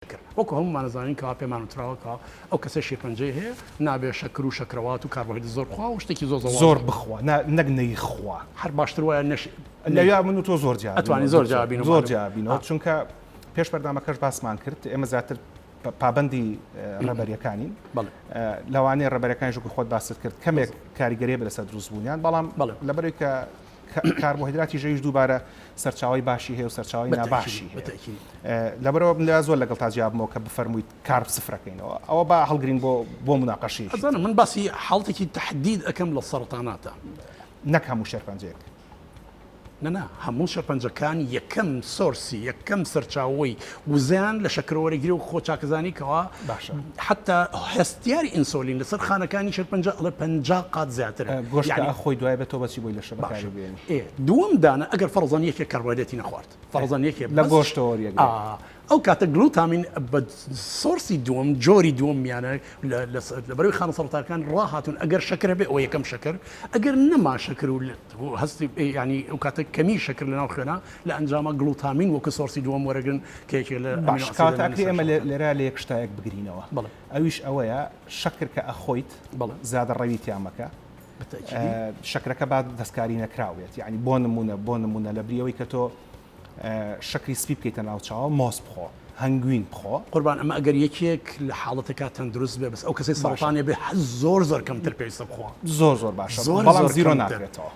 شەکر. وەکو هەموومان ئەزانین کەوا پێمان وتراوە کەوا ئەو کەسەی شێرپەنجەی هەیە نابێ شەکر و شەکرەوات و کاربۆهیدرات زۆر بخوا و شتێکی زۆر زۆر زۆر بخوا نا نەک نەیخوا. هەر باشتر وایە نەش لەویا من و تۆ زۆر جیا ئەتوانی زۆر جیا بینەوە زۆر جیا بینەوە چونکە پێش بەرنامەکەش باسمان کرد ئێمە زیاتر پابەندی ڕێبەریەکانین لەوانەیە ڕێبەرەکانیش وەکو خۆت باست کرد کەمێک کاریگەری بێ لەسەر دروستبوونیان بەڵام لەبەرەوەی کە کاربۆهیدراتی ژەویش دووبارە سەرچاوی باشی هەیە و سەرچاوی ناباشی هەیە لەبەرەوە من لە زۆر لەگەڵ تا جیابمەوە کە بفەرموویت carb سفرەکەینەوە ئەوە با هەڵگرین بۆ بۆ مناقەشی ئەزانم من باسی حاڵەتێکی تەحدید ئەکەم لە سەرەتاناتە نەک هەموو شێرپەنجەیەک. نا نا هەموو شێرپەنجەکان یەکەم source ی یەکەم سەرچاوەی وزەیان لە شەکرەوە وەرەگرێ و خۆ چاکەزانی کەوا باشە حتا هەستیاری ئینسۆلین لەسەر خانەکانی شێرپەنجە ئەڵێ 50 قات زیاترە گۆشت کە ئەخۆی دوای بێت تۆ بەچی بۆی لەشە بەکاری بێنی ئێ دووەم دانە ئەگەر فەرزەن یەکێک کاربۆهیدرێتی نەخوارد فەرزەن یەکێ لە گۆشتەوە وەریەگرێ ئەو کاتە گلوتامین بە source ی دووەم جۆری دووەمیانە لە بەرەوەی خانە سەرەتاکان ڕاهاتون ئەگەر شەکر هەبێ ئەوە یەکەم شەکر ئەگەر نەما شەکر و هەستی ینی ئەو کاتە کەمی شەکر لەناو خوێنا لە ئەنجامە گلوتامین وەکو source ی دووەم وەرەگرن کە یەکێک لە باش کاتە ئەکرێ ئێمە لێرە لە یەک شتایەک بگرینەوە ئەویش ئەوەیە شەکر کە ئەخۆیت زیادە ڕەوی تیا مەکە شەکرەکە با دەستکاری نەکراو بێت یعنی بۆ نمونە بۆ نمونە لە بریەوەی کە تۆ شەکری سپی بکەیتە ناو چاوە مۆز بخۆ هەنگوین بخۆ. قوربان ئەمە ئەگەر یەکێک لە حاڵەتێکا تەندروست بێ بەس ئەو کەسەی سەڕەتانێ بێ زۆر زۆر کەمتر پێویستە بخوا زۆر زۆر باشە زۆر بەڵام zero ناکرێتەوە.